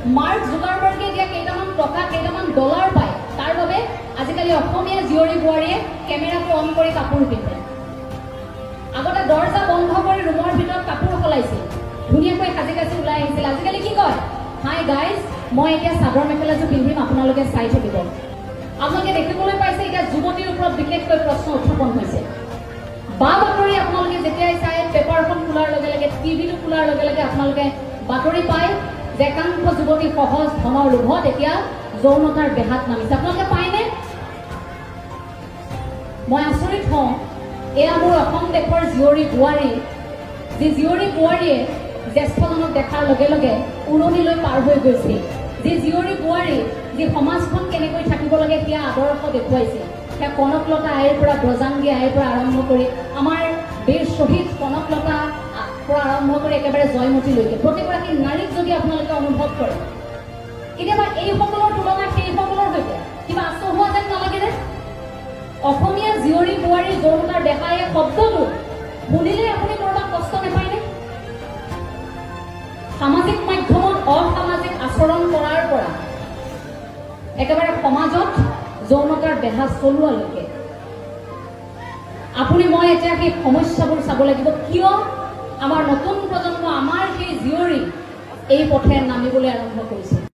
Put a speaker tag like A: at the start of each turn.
A: Mark জুকাৰবাৰ্গে দিয়া কেইটামান টকা, কেইটামান ডলাৰ পায়, তাৰ বাবে আজিকালি অসমীয়া জীয়ৰী বোৱাৰীয়ে কেমেৰাটো অন কৰি কাপোৰ পিন্ধে। আগতে দৰ্জা বন্ধ কৰি ৰুমৰ ভিতৰত কাপোৰ সলাইছিল, ধুনীয়াকৈ সাজি কাচি ওলাই আহিছিল। আজিকালি কি কয়, হাই গাইজ, মই এতিয়া চাদৰ মেখেলাযোৰ পিন্ধিম, আপোনালোকে চাই থাকিব। আপোনালোকে দেখিবলৈ পাইছে এতিয়া যুৱতীৰ ওপৰত বিশেষকৈ প্ৰশ্ন উত্থাপন হৈছে। বা বাতৰি আপোনালোকে যেতিয়াই চাই, পেপাৰখন খোলাৰ লগে লগে, টিভিটো খোলাৰ লগে লগে আপোনালোকে বাতৰি পায় যে একাংশ যুৱতী সহজ ধনৰ লোভত এতিয়া যৌনতাৰ বেহাত নামিছে। আপোনালোকে পায়নে? মই আচৰিত হওঁ, এয়া মোৰ অসম দেশৰ জীয়ৰী বোৱাৰী, যি জীয়ৰী বোৱাৰীয়ে জ্যেষ্ঠজনক দেখাৰ লগে লগে উৰণি লৈ পাৰ হৈ গৈছিল, যি জীয়ৰী বোৱাৰী যি সমাজখন কেনেকৈ থাকিব লাগে সেয়া আদৰ্শ দেখুৱাইছিল। সেয়া কনকলতা আইৰ পৰা, ব্ৰজাংগী আইৰ পৰা আৰম্ভ কৰি আমাৰ বীৰ শ্বহীদ কনকলতা পৰা আৰম্ভ কৰি একেবাৰে জয়মতীলৈকে প্ৰতিগৰাকী নাৰীক যদি আপোনালোকে অনুভৱ কৰে, কেতিয়াবা এইসকলৰ তুলনা সেইসকলৰ সৈতে কিবা আচহুৱা যেন নালাগেনে? অসমীয়া জীয়ৰী বোৱাৰীৰ যৌনতাৰ বেহা এই শব্দটো শুনিলে আপুনি ক'ৰবাত কষ্ট নাপায়নে? সামাজিক মাধ্যমত অসামাজিক আচৰণ কৰাৰ পৰা একেবাৰে সমাজত যৌনতাৰ বেহা চলোৱালৈকে আপুনি মই এতিয়া সেই সমস্যাবোৰ চাব লাগিব। কিয় আমাৰ নতুন প্ৰজন্ম, আমাৰ সেই জীয়ৰী এই পথে নামিবলৈ আৰম্ভ কৰিছে?